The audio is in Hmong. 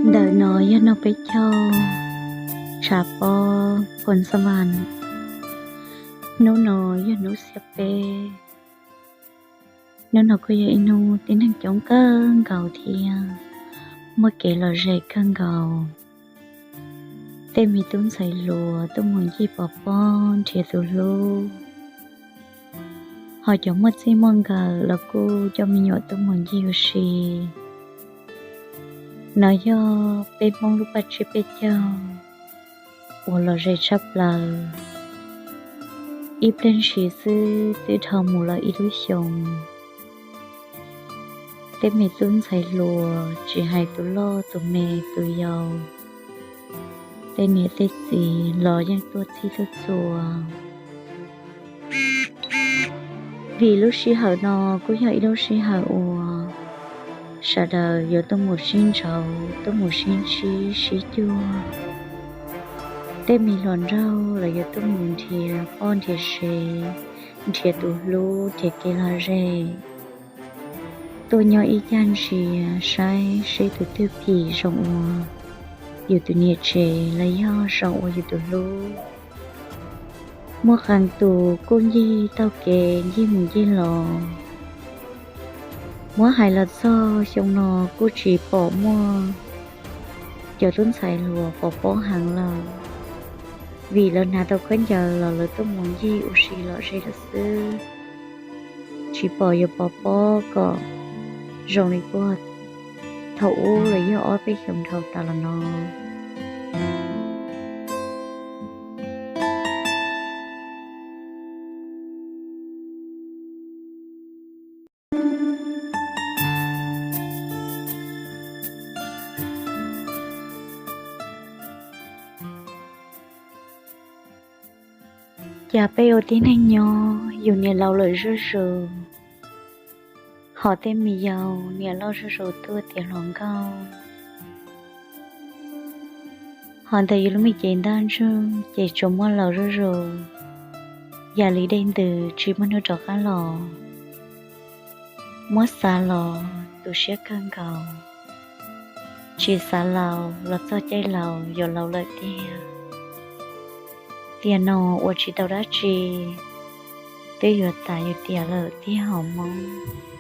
Ntawm no yog noj peb caug, tshav pob phoos xab mas. Hnub no yog hnub xiab peb. Hnub no kuj yog ib hnub tib neeg coob kawg nkaus thiab muaj kev lom zem kawg nkaus. Tej me tub ntxhais hluas tuaj mus ncig pov pob nrhiav tus hlub, ho cov muaj txij muaj nkawm los kuj coj me nyuam tuaj mus ncig ua si. No yog peb Hmoob lub paj tsiab peb caug uas lom zem tshaj plaws. Ib pliag ntshis xwb twb dhau mus lawm ib lub xyoos. Tej me tub ntxhais hluas tsis hais tus loj tus me tus yau, tej niam tej txiv los yeej tuaj txhij tuaj txhua. Vim lub sij hawm no kuj yog ib lub sij hawm uas sawv daws yuav tuaj mus sib ntsauv, tuaj mus sib ntsib sib cuag. Tej me hluas nraug los yuav tuaj mus nrhiav poj nrhiav sev, nrhiav tus hlub, nrhiav kev lom zem, tuaj nyob ib cag ntsia saib seb tus twg phim zoo ua yus tus niam tsev los yog zoo ua yus tus hlub. Muaj qee tus kuj ncig taug kev ncig mus ncig los. Muab hais los txog xyoo no kuj tsis pom muaj cov tub ntxhais hluas pov pob heev lawm, vim lawv hnav tau khaub ncaws los lawv tuaj mus ncig ua si lom zem lawm xwb. Tsis pom yuav pov pob kom zoo li puag thaum ub los yog ob peb xyoos dhau tas los no. Cas peb ua tib neeg nyob yus niam laus lawm zuj zus, ho tej me yau niam loj zuj zus tuaj tiav hluas nkauj. Ho ntawm yus lub me cev ntaj ntsug ces tsuas muaj laus zuj zus, yam li dej ntws tsis muaj hnub rov qab los. Muab xav los tu siab kawg nkaus, tsis xav laus los txog caij laus yuav laus lawm tiag. Tiam no ua tsis tau dab tsi, twb yuav tas yus tiam lawm tiag hauv Hmoob.